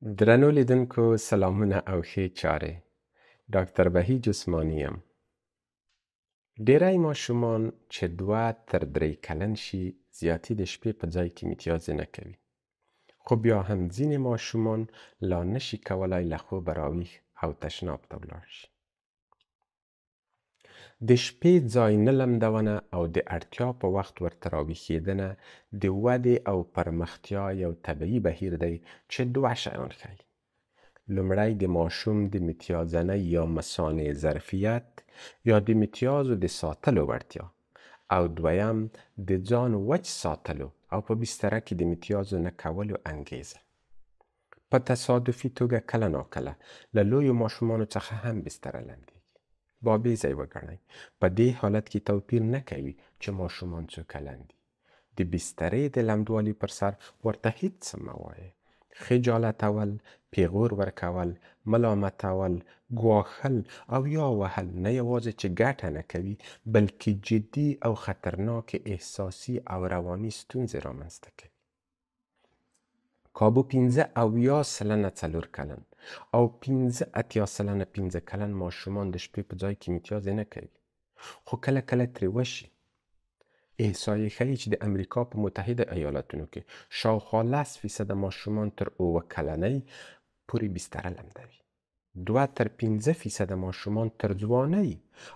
درنو لیدونکو سلامونه او ښې چارې. ډاکتر بهیج عثماني یم. ډیری ماشومان چې 2 تر 3 کلن شي زیاتي د شپې په ځای کې میتیازې نه کوي، خو بیا هم ځینې ماشومان لا نشي کولای له خوبه راویښ او تشناب ته ولاړ شي. د شپې ځای نه لمدونه او د اړتیا په وخت ورته راویښېدنه د ودې او پرمختیا یو طبیعي بهیر دی چې دوه شیان ښیي. لومړی د ماشوم د میتیازنۍ یا مثانې ظرفیت یا د میتیازو د ساتلو وړتیا، او دویم د ځان وچ ساتلو او په بستره کې د میتیازو نه کولو انګیزه. په تصادفي توګه کله ناکله له لویو ماشومانو څخه هم بستره لمدېږي. بابیزه یې وګڼئ. په دې حالت کې توپیر نه کوي چې ماشومان څو کلن دي. د بسترې د لمدوالي پر سر ورته هیڅ څه مه وایئ. خجالتول، پیغور ورکول، ملامتول، ګواښل او یا وهل نه یوازې چې ګټه نه کوي، بلکې جدي او خطرناکې احساسي او رواني ستونزې رامنځته کوي. کابو 75% 4 کلن او 85% 5 کلن ماشومان د شپې په ځای کې میتیازې نه کوي، خو کله کله ترې وشي. احصایې ښیي چې د امریکا په متحده ایالتونو کې شاوخوا 10% ماشومان تر 7 کلنۍ پورې بستره لمدوي، 2 تر 5% ماشومان تر ځوانۍ،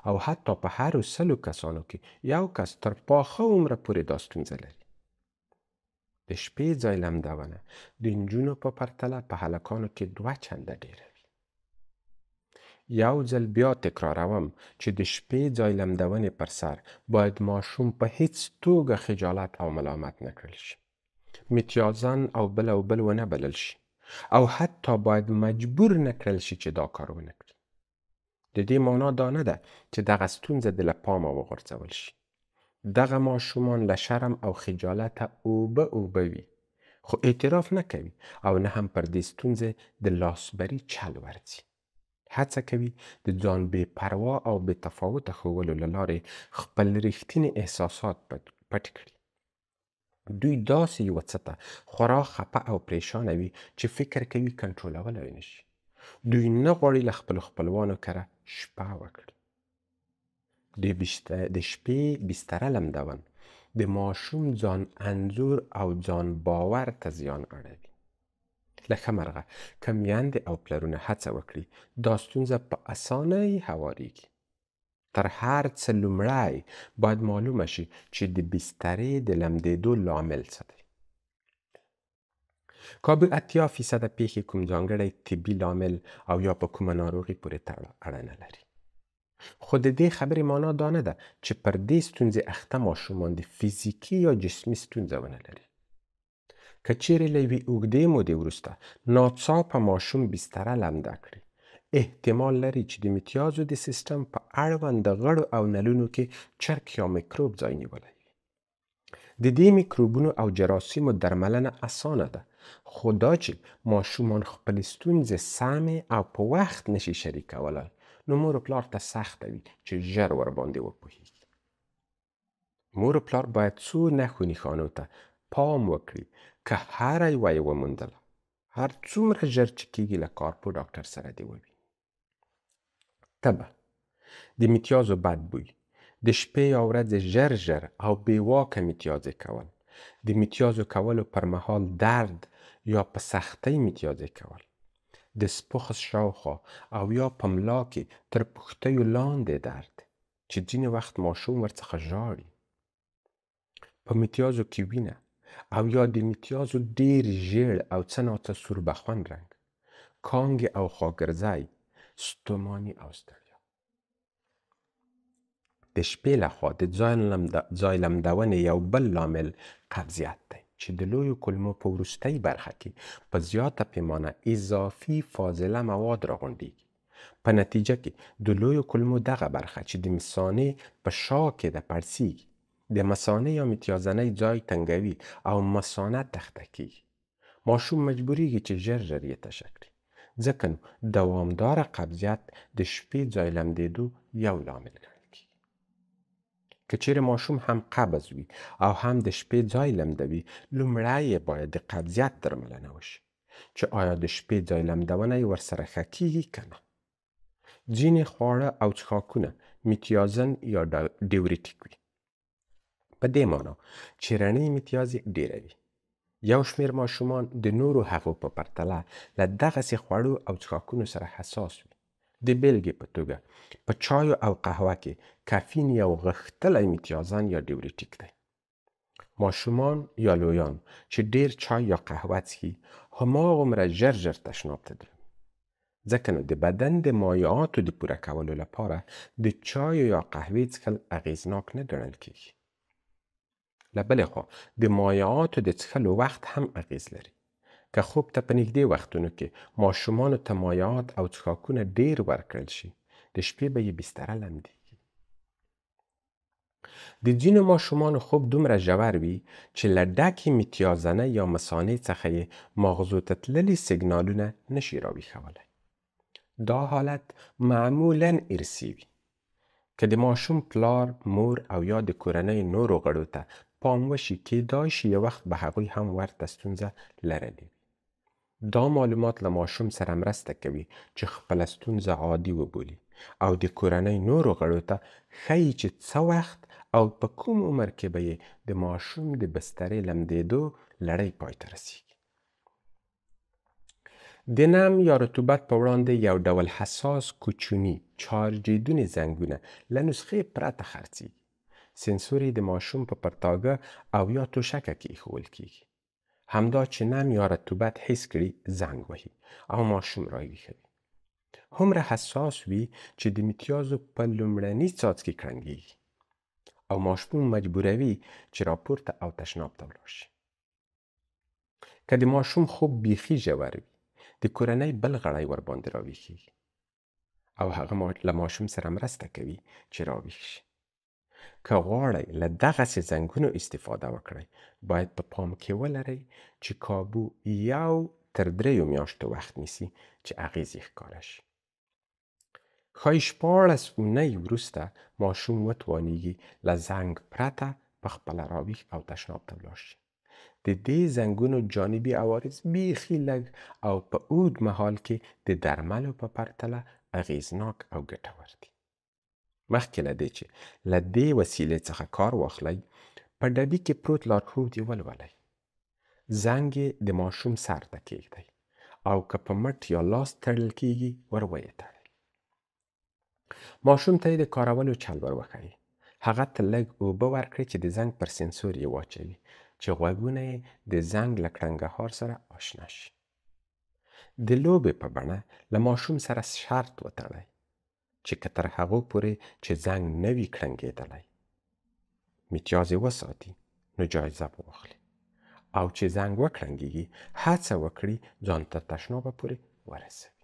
او حتی په هرو 100 کسانو کې یو کس تر پاخه عمره پورې دا ستونزه لري. د شپې ځای لمدونه د نجونو په پرتله په هلکانو کې 2 چنده ډېره وي. یو ځل بیا تکراروم چې د شپې ځای لمدونې پر سر باید ماشوم په هیڅ توګه خجالت او ملامت نه کړل شي، میتیازن او بل او بل ونه بلل شي، او حتی باید مجبور نه کړل شي چې دا کار ونه کړي. د دې معنا دا نه ده چې دغه ستونزه د له پامه وغورځول شي. دغه ماشومان له شرم او خجالته اوبه اوبه وي، خو اعتراف نه کوي او نه هم پر دې ستونزې د لاسبري چل ورځي. هڅه کوي د ځان بې پروا او بې تفاوته ښوولو له لارې خپل رښتیني احساسات پټ کړي. دوی داسې یوه څه ته خورا خپه او پریشانه وي چې فکر کوي کنټرولولی نه شي. دوی نه غواړي له خپلو خپلوانو کره شپه وکړي. د شپې بستره لمدون د ماشوم ځان انځور او ځان باور ته زیان اړوي. له ښه مرغه که میندې او پلرونه هڅه وکړي دا ستونزه په اسانۍ هوارېږي. تر هر څه لومړی باید معلومه شي چې د بسترې د لمدېدو لامل څه دی. کابو 80% پیښې کوم ځانګړی طبي لامل او یا په کومه ناروغي پورې اړه نه لري. خو د دې خبرې معنا دا نه ده چې پر دې ستونزې اخته ماشومان د فزیکي یا جسمي ستونزه ونه لري. که چیرې له یوې اوږدې مودې وروسته ناڅاپه ماشوم بستره لمده کړي، احتمال لري چې د میتیازو د سیستم په اړوند غړو او نلونو کې چرک یا میکروب ځای نیولی وي. د دې میکروبونو او جراثیمو درملنه اسانه ده، خو دا چې ماشومان خپلې ستونزې سمې او په وخت نشي شریکولای، نو مور و پلار ته سخته وي چې ژر ورباندې وپوهیږي. مور و پلار باید څو نښو نښانو ته پام وکړي. که هره یوه یې وموندله، هر څومره ژر چې کېږي له کارپوه ډاکټر سره دې وویني. تبه، د میتیازو بد بوی، د شپې یا ورځې ژر ژر او بې واکه میتیازې کول، د میتیازو کولو پر مهال درد یا په سختۍ میتیازې کول، د سپوخس شاوخوا او یا په ملا کې تر پښتیو لاندې درد چې ځینې وخت ماشوم ورڅخه ژاړي، په میتیازو کې وینه او یا د میتیازو ډیر ژیړ او څه ناڅه سور بخون رنګ، کانګې او خاکرځی، ستوماني او ستړیا. د شپې لخوا د ځای لمدونې یو بل لامل قبضیت دی چې د لویو کولمو په وروستۍ برخه کې په زیاته پیمانه اضافي فاضله مواد راغونډېږي. په نتیجه کې د لویو کولمو دغه برخه چې د مثانې په شا کې ده پړسېږي، د مثانې یا میتیازنۍ ځای تنګوي او مثانه تخته کېږي. ماشوم مجبوریږي چې ژر ژر یې تشه کړي. ځکه نو دوامداره قبضیت د شپې ځای لمدېدو یو لامل ګڼل کېږي. که چیرې ماشوم هم قبض وي او هم د شپې ځای لمدوي، لومړی یې باید د قبضیت درملنه وشي. چې آیا د شپې ځای لمدونه یې ورسره ښه کېږي که نه. ځینې خواړه او څښاکونه میتیازن یا ډیوریټیک وي، په دې معنا چې رڼې میتیازې ډېروي. یو شمېر ماشومان د نورو هغو په پرتله له دغسې خوړو او څښاکونو سره حساس وي. د بېلګې په توګه په چایو او قهوه کې کافین یو غښتلی میتیازن یا ډیوریټیک دی. ماشومان یا لویان چې ډېر چای یا قهوه څښي هماغومره ژر ژر تشناب ته درومي، ځکه نو د بدن د مایعاتو د پوره کولو لپاره د چایو یا قهوې څښل اغېزناک نه ګڼل کېږي. له بلې خوا د مایعاتو د څښلو وخت هم اغېز لري. که خوب ته په نږدې وختونو کې ماشومانو ته مایعات او څښاکونه ډېر ورکړل شي، د شپې به یې بستره لمدېږي. د ځینو ماشومانو خوب دومره ژور وي چې له ډکې میتیازنه یا مثانې څخه یې ماغزو ته تللي سیګنالونه نشي راویښولی. دا حالت معمولا ارثي وي. که د ماشوم پلار، مور او یا د کورنۍ نورو غړو ته پام وشي، کیدای شي یو وخت به هغوی هم ورته ستونزه لرلې وي. دا معلومات له ماشوم سره مرسته کوي چې خپله ستونزه عادي وبولي او د کورنۍ نورو غړو ته ښیي چې څه وخت او په کوم عمر کې به یې د ماشوم د بسترې لمدېدو لړۍ پای ته رسیږي. د نم یا رطوبت په وړاندې یو ډول حساس کوچني چارجېدوني زنګونه له نسخې پرته خرڅېږي. سنسور یې د ماشوم په پرتاګه او یا توشکه کې ایښوول کېږي. همدا چې نم یا رطوبت حس کړي زنګ وهي او ماشوم راویښوي. هومره حساس وي چې د میتیازو په لومړني څاڅکي کړنګېږي او ماشوم مجبوروي چې راپورته او تشناب ته ولاړ شي. که د ماشوم خوب بیخي ژور وي، د کورنۍ بل غړی ورباندې راویښېږي او هغه له ماشوم سره مرسته کوي چې راویښ شي. که غواړئ له دغسې زنګونو استفاده وکړئ، باید په پام کې ولرئ چې کابو 1 تر 3 میاشتو وخت نیسي چې اغېز یې ښکاره شي. ښایي 16 اونۍ وروسته ماشوم وتوانیږي له زنګ پرته په خپله راویښ او تشناب ته ولاړ شي. د دې زنګونو جانبي عوارض بیخي لږ او په اوږد مهال کې د درملو په پرتله اغېزناک او ګټور دي. مخکې له دې چې له دې وسیلې څخه کار واخلئ، په ډبي کې پروت لارښود یې ولولئ. زنګ یې د ماشوم سر ته کېږدئ او که په مټ یا لاس تړل کېږي ور ویې تړئ. ماشوم ته یې د کارولو چل ور وښیئ. هغه ته لږ اوبه ورکړئ چې د زنګ پر سنسور یې واچوي چې غوږونه یې د زنګ له کړنګهار سره آشنا شي. د لوبې په بڼه له ماشوم سره شرط وتړئ چې که تر هغو پورې چې زنګ نه وي کړنګېدلی میتیازې وساتي نو جایزه به واخلي، او چې زنګ وکړنګېږي هڅه وکړي ځان تر تشنابه پورې ورسوي.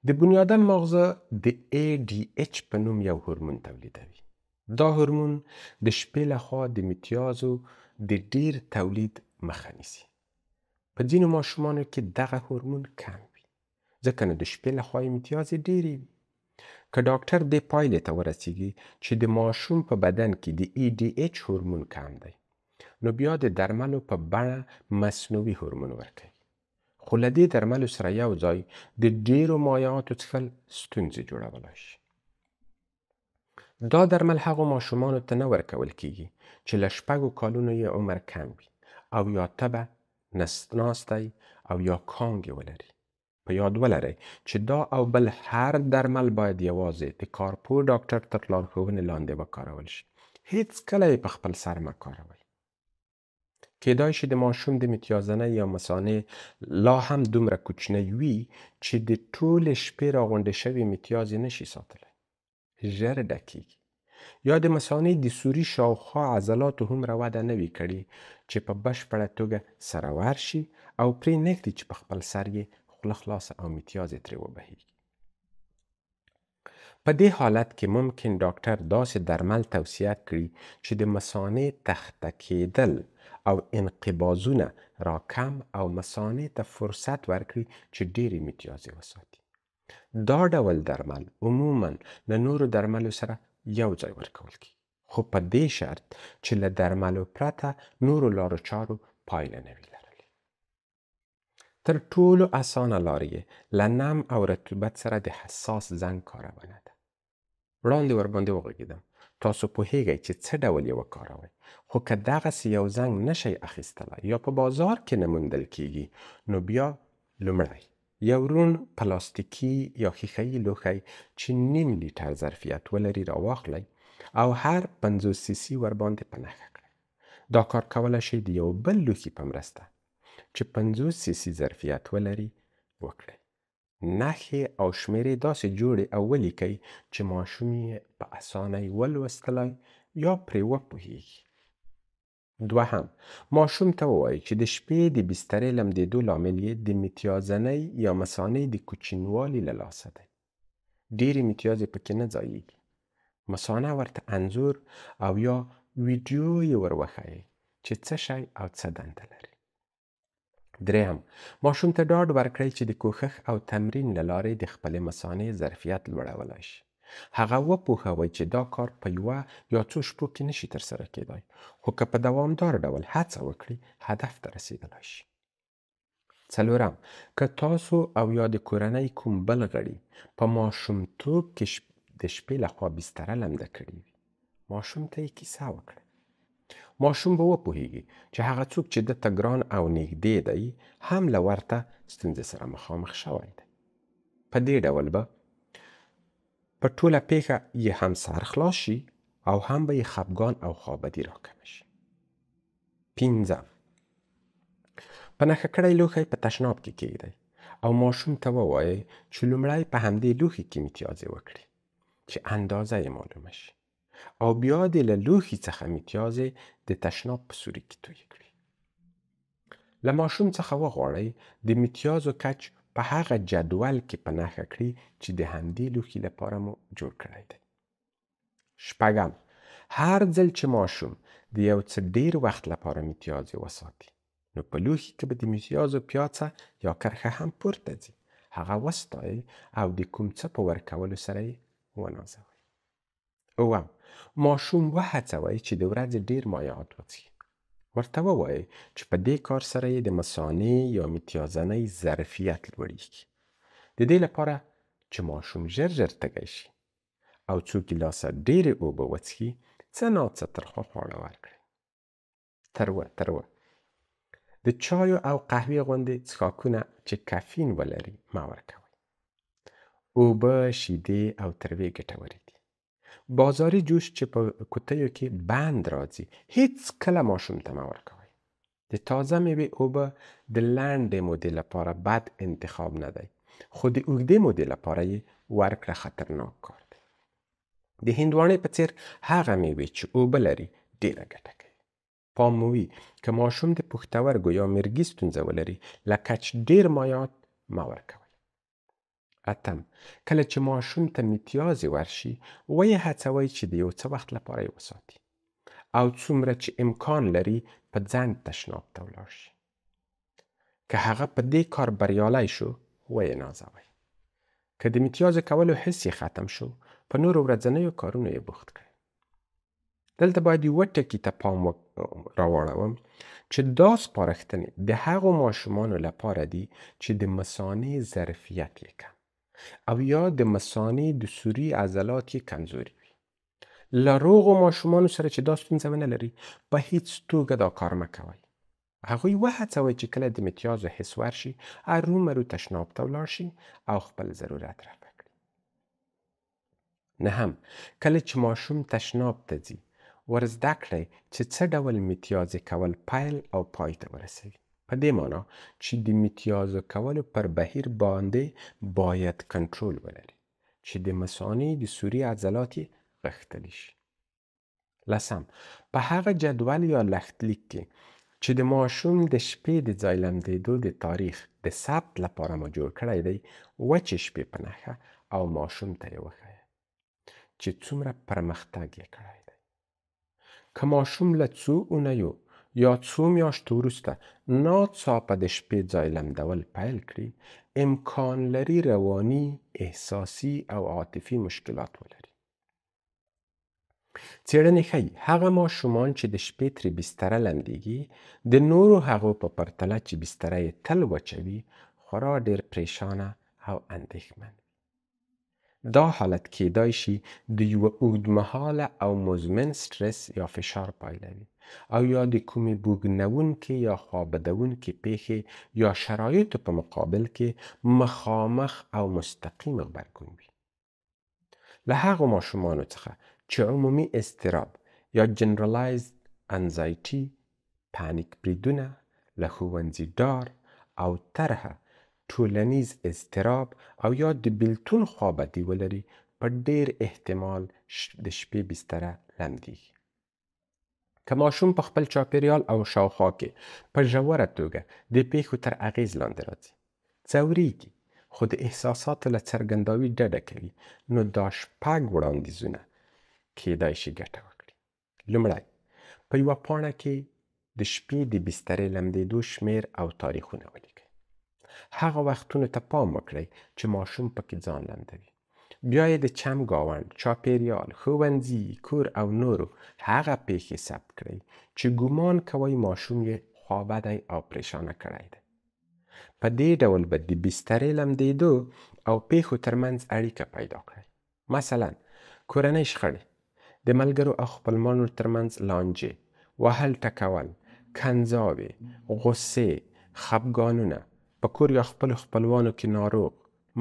د بنیادم ماغزه د ADH په نوم یو هورمون تولیدوي. دا هورمون د شپې لخوا د میتیازو د ډیر تولید مخه نیسي. په ځینو ماشومانو کې دغه هورمون کم وي، ځکه نو د شپې لخوا یې میتیازې ډېرې وي. که ډاکټر دې پایلې ته ورسیږي چې د ماشوم په بدن کې د ADH هورمون کم دی، نو بیا د درملو په بڼه مصنوعي هورمون ورکوي. خو له دې درملو سره یو ځای د ډېرو مایعاتو څښل ستونزې جوړولای شي. دا درمل هغو ماشومانو ته نه ورکول کیږي چې له 6 کالونو یې عمر کم وي او یا تبه، نسناستی او یا کانګې ولري. په یاد ولرئ چې دا او بل هر درمل باید یوازې د کارپوه ډاکټر تر لارښوونې لاندې وکارول شي. هیڅکله یې په خپل سر مه کاروئ. کیدای شي د ماشوم د میتیازنۍ یا مثانې لا هم دومره کوچنۍ وي چې د ټولې شپې راغونډې شوې میتیازې نشي ساتلی، ژر ډکېږي، یا د مثانې د سوري شاوخوا عضلاتو هومره وده نه وي کړې چې په بشپړه توګه سره ورشي او پرې نه ږدي چې په خپل سر یې خوله خلاصه او میتیازې ترې وبهیږي. په دې حالت کې ممکن ډاکټر داسې درمل توصیه کړي چې د مثانې تخته کېدل او انقباضونه راکم او مثانې ته فرصت ورکړي چې ډېرې میتیازې وساتي. دا ډول درمل عموما له نورو درملو سره یو ځای ورکول کېږي، خو په دې شرط چې له درملو پرته نورو لارو چارو پایله نه وي لرلې. تر ټولو اسانه لار یې له نم او رطوبت سره د حساس زنګ کارونه ده. وړاندې ورباندې وغږېدم، تاسو پوهیږئ چې څه ډول یې وکاروئ، خو که دغسې یو زنګ نشئ اخیستلی یا په بازار کې نه موندل کیږي، نو بیا لومړی یو روڼ پلاستیکي یا ښیښهیي لوښی چې نیم لیټر ظرفیت ولري راواخلئ او هر 50 سی سی ورباندې په نښه کړئ. دا کار کولی شئ د یو بل لوښي په مرسته چې 50 سی سی ظرفیت ولري وکړئ. نښې او شمېرې داسې جوړې او ولیکئ چې ماشوم یې په اسانۍ ولوستلی یا پرې وپوهیږي. دوهم، ماشوم ته ووایئ چې د شپې د بسترې لمدېدو لامل یې د متیازنۍ یا مثانې د کوچنیوالي له لاسه دی. ډېرې متیازې پکې نه ځایېږي. مثانه ورته انځور او یا ویډیو یې ور وښایئ چې څه شی او څه دنده لري. دریم، ماشوم ته ډاډ ورکړئ چې د کوښښ او تمرین له لارې د خپلې مثانې ظرفیت لوړولای شي. هغه وپوهوئ چې دا کار په یوه یا څو شپو کې نشي ترسره کېدای، خو که په دوامدار ډول هڅه وکړي هدف ته رسېدلای شي. څلورم، که تاسو او یا د کورنۍ کوم بل غړي په ماشومتوب کې د شپې لخوا بستره لمده کړې وي، ماشوم ته یې کیسه وکړئ. ماشوم به وپوهیږي چې هغه څوک چې ده ته ګران او نږدې دی هم له ورته ستونزې سره مخامخ شوی دی. په دې ډول به په ټوله پیښه یې هم سر خلاص شي او هم به یې خپګان او خوابدي راکمه شي. پنځم، په نښه کړی لوښی په تشناب کې کیږدئ او ماشوم ته ووایئ چې لومړی په همدې لوښي کې متیازې وکړي چې اندازه یې معلومه شي او بیا دې له لوښي څخه متیازې د تشناب په سوري کې تویې کړي. له ماشوم څخه وغواړئ د متیازو کچ په هغه جدول کې په نښه کړي چې د همدې لوښي لپاره مو جوړ کړی دی. شپږم، هر ځل چې ماشوم د یو څه ډیر وخت لپاره متیازې وساتي، نو په لوښي کې به د متیازو پیاڅه یا کرښه هم پورته ځي. هغه وستایئ او د کوم څه په ورکولو سره یې ونازوئ. اووم، ماشوم وهڅوئ چې د ورځې ډیر مایعات وڅښي. ورته ووایئ چې په دې کار سره یې د مثانې یا متیازنۍ ظرفیت لوړیږي. د دې لپاره چې ماشوم ژر ژر تږی شي او څو ګیلاسه ډېرې اوبه وڅښي، څه ناڅه ترخه خواړه ورکړئ. تروه د چایو او قهوې غوندې څښاکونه چې کافین ولري مه ورکوئ. اوبه، شیدې او تروې ګټورې دي. بازاري جوس چې په کوتیو کې بند راځي هیڅ کله ماشوم ته مه ورکوئ. د تازه میوې اوبه د لنډې مودې لپاره بد انتخاب نه دی، خو د اوږدې مودې لپاره یې ورکړه خطرناک کار دی. د هندواڼې په څیر هغه میوې چې اوبه لري ډېره ګټه کوي. پام مو وي که ماشوم د پښتورګو یا مرګي ستونزه ولري، له کچ ډېر مایعات مه ورکوئ. اتم، کله چې ماشوم ته متیازې ورشي، ویې هڅوئ چې د یو څه وخت لپاره یې وساتي او څومره چې امکان لري په ځنډ تشناب ته ولاړ شي. که هغه په دې کار بریالی شو، ویې نازوئ. که د متیازو کولو حس یې ختم شو، په نورو ورځنیو کارونو یې بوخت کړئ. دلته باید یوه ټکي ته پام راواړوم چې دا سپارښتنې د هغو ماشومانو لپاره دي چې د مثانې ظرفیت یې کم او یا د مثانې د سوري عضلات یې کمزوري وي. له روغو ماشومانو سره چې دا ستونزه ونه لري، په هیڅ توګه دا کار مه کوئ. هغوی وهڅوئ چې کله د متیازو حس ورشي، ارومرو تشناب ته ولاړ شي او خپل ضرورت رفع کړي. نهم، کله چې ماشوم تشناب ته ځي، ور زده کړئ چې څه ډول متیازې کول پیل او پای ته ورسوي. په دې معنا چې د متیازو کولو پر بهیر باندې باید کنټرول ولري چې د مثانې د سوري عضلات یې غښتلي شي. لسم، په هغه جدول یا لښتلیک کې چې د ماشوم د شپې د ځای لمدېدو د تاریخ د ثبت لپاره مو جوړ کړی دی، وچې شپې په نښه او ماشوم ته یې وښیه چې څومره پرمختګ یې کړی دی. که ماشوم له څو اونیو یا څو میاشتو وروسته ناڅاپه د شپې ځای لمدول پیل کړي، امکان لري رواني، احساسي او عاطفي مشکلات ولري. څېړنې ښيي هغه ماشومان چې د شپې ترې بستره لمدېږي د نورو هغو په پرتله چې بستره یې تل وچوي خورا ډېر پریشانه او اندېښمن وي. دا حالت کیدای شي د یوه اوږدمهاله او مزمن سټرس یا فشار پایله وي او یا د کومې بوږنوونکې یا خوابدونکې پیښې یا شرایطو په مقابل کې مخامخ او مستقیم غبرګون وي. له هغو ماشومانو څخه چې عمومي اضطراب یا generalized anxiety، panic بریدونه، له ښوونځي ډار او طرحه، ټولنیز اضطراب او یا د بیلتون خوابدي ولري، په ډېر احتمال د شپې بستره لمدېږي. که ماشوم په خپل چاپېریال او شاوخوا کې په ژوره توګه د پیښو تر اغېز لاندې راځي، ځورېږي، خو د احساساتو له څرګنداوي ډډه کوي، نو دا شپږ وړاندیزونه کیدای شي ګټه وکړي. لومړی، په یوه پاڼه کې د شپې د بسترې لمدېدو شمېر او تاریخونه ولیکئ. هغه وختونو ته پام وکړئ چې ماشوم پکې ځان لمدوي. بیا یې د چم ګاونډ، چاپېریال، ښوونځي، کور او نورو هغه پیښې ثبت کړئ چې ګومان کوئ ماشوم یې خوابدی او پریشانه کړی دی. په دې ډول به د بسترې لمدېدو او پیښو ترمنځ اړیکه پیدا کړئ. مثلا کورنۍ شخړې، د ملګرو او خپلوانو ترمنځ لانجې، وهل ټکول، کنځاوې، غصې، خپګانونه، په کور یا خپلو خپلوانو کې ناروغ،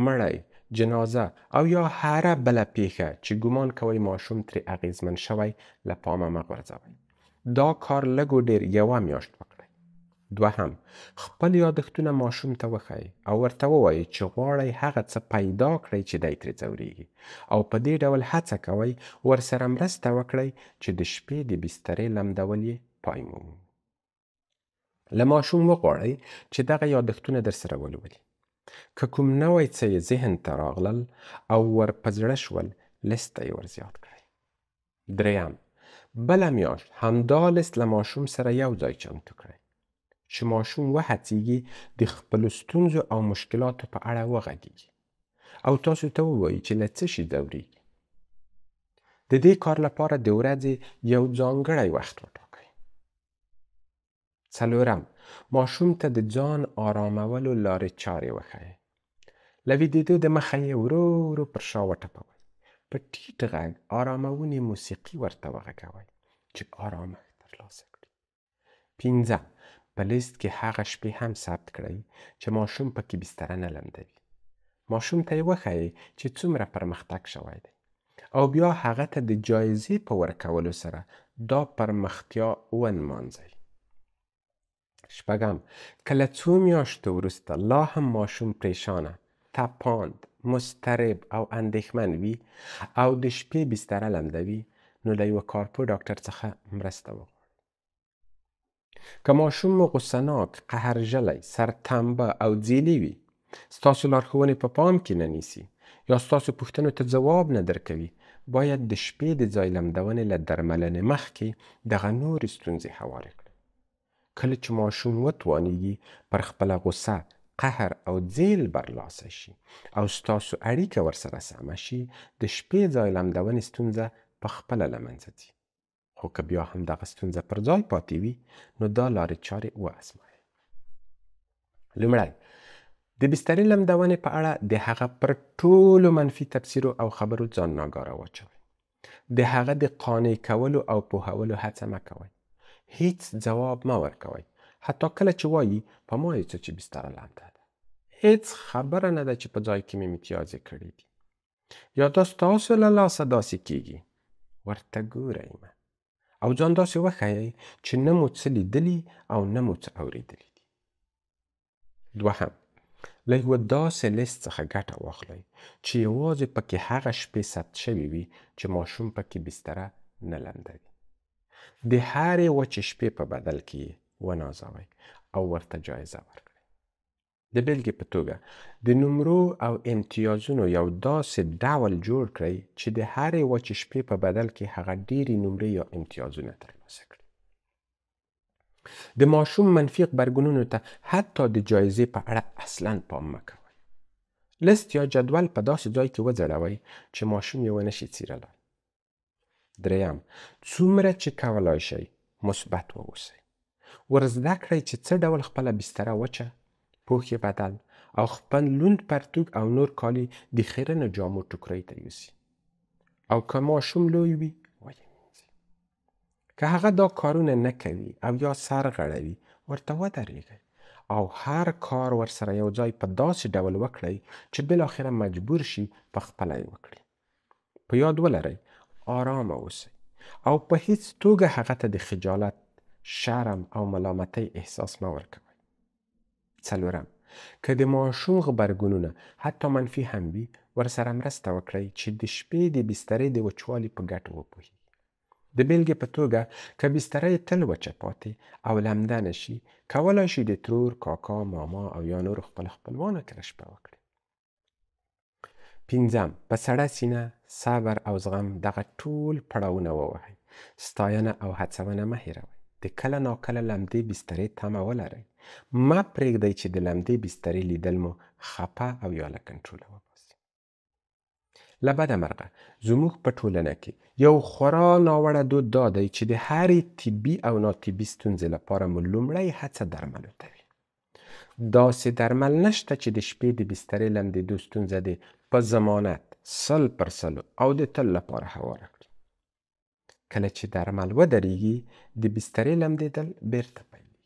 مړی، جنازه او یا هره بله پیښه چې ګومان کوئ ماشوم ترې اغېزمن شوی له پامه مه غورځوئ. دا کار لږ و ډېر یوه میاشت وکړئ. دوهم، خپل یادښتونه ماشوم ته وښایئ او ورته ووایئ چې غواړئ هغه څه پیدا کړئ چې دی ترې ځورېږي او په دې ډول هڅه کوئ ورسره مرسته وکړئ چې د شپې د بسترې لمدول یې پای مومي. له ماشوم وغواړئ چې دغه یادښتونه درسره ولولي. که کوم نوی څه یې ذهن ته راغلل او ور په زړه شول، لیست ته یې ور زیات کړئ. دریم، بله میاشت همدا لیست له ماشوم سره یو ځای چمتو کړئ چې ماشوم وهڅېږي د خپلو ستونزو او مشکلاتو په اړه وغږېږي او تاسو ته ووایي چې له څه شي ځورېږي. د دې کار لپاره د ورځې یو ځانګړی وخت وټاکئ. څلورم، ماشوم ته د ځان آرامولو لارې چارې وښایئ. له ویدېدو د مخه یې ورو ورو پر شا وټپوئ. په ټیټ غږ آرامونې موسیقي ورته وغږوئ چې آرامښت ترلاسه کړي. پنځم، په لیست کې هغه شپې هم ثبت کړئ چې ماشوم پکې بستره نه لمدوي. ماشوم ته یې وښایئ چې څومره پرمختګ شوی دی او بیا هغه ته د جایزې په ورکولو سره دا پرمختیا ونمانځئ. شپږم، که له څو میاشتو وروسته لا هم ماشوم پریشانه، تپاند، مضطرب او اندېښمن وي او د شپې بستره لمدوي، نو له یوه کارپوه ډاکټر څخه مرسته وغواړئ. که ماشوم مو غوسه ناک، قهرژلی، سرتنبه او ځیلي وي، ستاسو لارښوونې په پام کې نه نیسي یا ستاسو پوښتنو ته ځواب نه درکوي، باید د شپې د ځای لمدونې له درملنې مخکې دغه نورې ستونزې هوارې کړئ. کله چې ماشوم وتوانیږي پر خپله غوسه، قهر او ځیل برلاسی شي او ستاسو اړیکه ورسره سمه شي، د شپې ځای لمدونې ستونزه په خپله له منځه ځي. خو که بیا هم دغه ستونزه پر ځای پاتې وي، نو دا لارې چارې وازمایئ. لومړی، د بسترې لمدونې په اړه د هغه پر ټولو منفي تبصرو او خبرو ځان ناګاره واچوئ. د هغه د قانع کولو او پوهولو هڅه مه کوئ. هیڅ ځواب مه ورکوئ، حتی کله چې وایي په ما یې څه چې بستره لمده ده، هیڅ خبره نه ده چې په ځای کې مې امتیازې کړي دي، یا دا ستاسو له لاسه داسې کیږي. ورته ګورئ مه او ځان داسې وښیئ چې نه مو څه لیدلي او نه مو څه اورېدلي دي. دوهم، له یوه داسې لیست څخه ګټه واخلئ چې یوازې پکې هغه شپې ثبت شوې وي چې ماشوم پکې بستره نه لمدوي. د هرې وچې شپې په بدل کې یې ونازوئ او ورته جایزه ورکړئ. د بېلګې په توګه د نمرو او امتیازونو یو داسې ډول جوړ کړئ چې د هرې وچې شپې په بدل کې هغه ډېرې نمرې یا امتیازونه ترلاسه کړي. د ماشوم منفي غبرګونونو ته حتی د جایزې په اړه اصلا پام مه کوئ. لیست یا جدول په داسې ځای کې وځړوئ چې ماشوم یې ونه شي څیرلی. دریم، څومره چې کولای شئ مثبت واوسئ. ور زده کړئ چې څه ډول خپله بستره وچه، پوښ یې بدل او خپل لوند پرتوګ او نور کالي د خیرنو جامو ټوکرۍ ته یوسي، او که ماشوم لوی وي ویې مینځي. که هغه دا کارونه نه کوي او یا سر غړوي، ورته ودرېږئ او هر کار ورسره یو ځای په داسې ډول وکړئ چې بالاخره مجبور شي په خپله یې وکړي. په یاد ولرئ، آرامه اوسئ او په هیڅ توګه هغه ته د خجالت، شرم او ملامتۍ احساس مه ورکوئ. څلورم، که د ماشوم غبرګونونه حتی منفي هم وي، ورسره مرسته وکړئ چې د شپې د بسترې د وچوالي په ګټو وپوهېږي. د بېلګې په توګه، که بستره یې تل وچه پاتې او لمده نه شي، کولای شي د ترور، کاکا، ماما او یا نورو خپل خپلوانو کره شپه وکړي. پنځم، په سړه سینه، صبر او زغم دغه ټول پړاوونه ووهئ. ستاینه او هڅونه مه هېروئ. د کله ناکله لمدې بسترې تمه ولرئ. مه پرېږدئ چې د لمدې بسترې لیدل مو خپه او یا له کنټروله وباسي. له بده مرغه زموږ په ټولنه کې یو خورا ناوړه دود دا دی چې د هرې طبي او ناطبي ستونزې لپاره مو لومړی هڅه درملو ته وي. داسې درمل نشته چې د شپې د بسترې لمدېدو ستونزه دې په ضمانت 100% او د تل لپاره هواره کړي. کله چې درمل ودرېږي، د بسترې لمدېدل بیرته پیلېږي.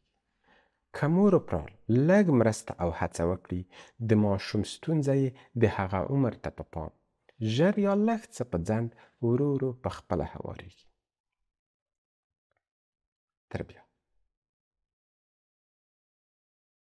که مور و پلار لږ مرسته او هڅه وکړي، د ماشوم ستونزه یې د هغه عمر ته په پام ژر یا لږ څه په ځنډ ورو ورو په خپله هوارېږي. تر بیا.